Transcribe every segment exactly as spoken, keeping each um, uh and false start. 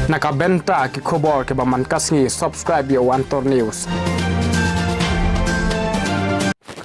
Na ka bynta ki khubor kiba man ka sngi, subscribe ïa u Antor News.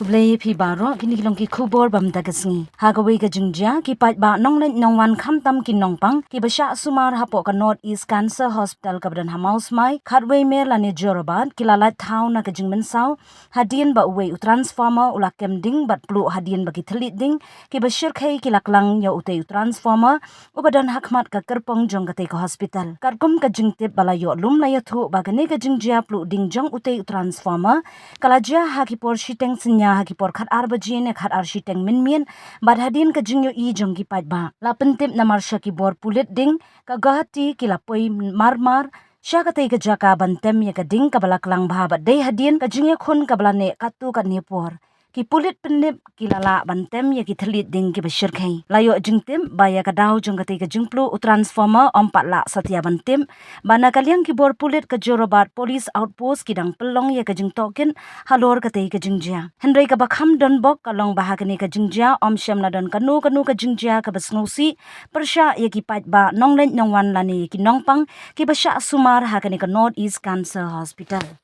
Khublei ïa phi baroh, kine ki long ki khubor ba mynta ka sngi. Ha kawei ka jingjia, ki paidbah nongleit nongwan khamtam ki nongpang kiba shah sumar hapoh ka North East Cancer Hospital kaba don ha Mawsmai, Khatwei Mer lane Jorabat, ki la lait thaw na ka jingmynsaw hadien ba uwei u transformer u la kem ding bad pluh hadien ba ki thylliej ding kiba shyrkhei ki la klang ïa utei u transformer uba don ha khmat ka kyrpong jong katei ka hospital. Katkum ka jingtip ba la ïoh lum, la ïathuh ba kane ka jingjia pluh ding jong utei u transformer ka la jia ha ki por shiteng synñia, ha ki por khatar baje ne khatar shiteng mynmiet, bad hadien ka jingïohi jong ki paidbah, la pyntip namar sha ki bor pulit ding ka Guwahati ki la poi marmar sha katei ka jaka ban tem ïa ka ding kaba la klang bha, bad dei hadien ka jingïakhun kaba la neh katto katne por, ki pulit pyndep ki la lah ban tem ïa ki thylliej ding kiba shyrkhei. La ïoh jingtip ba ïa ka daw jong katei ka jingpluh u transformer ym pat lah satia ban tip, bad na ka liang ki bor pulit ka Jorabat Police Outpost ki dang pynlong ïa ka jingtohkit halor katei ka jingjia. Hynrei kaba kham donbok ka long ba ha kane ka jingjia ym shym la don kano kano ka jingjia kaba sngewsih pyrshah ïa ki paidbah nongleit nongwan lane ïa ki nongpang kiba shah sumar ha kane ka North East Cancer Hospital.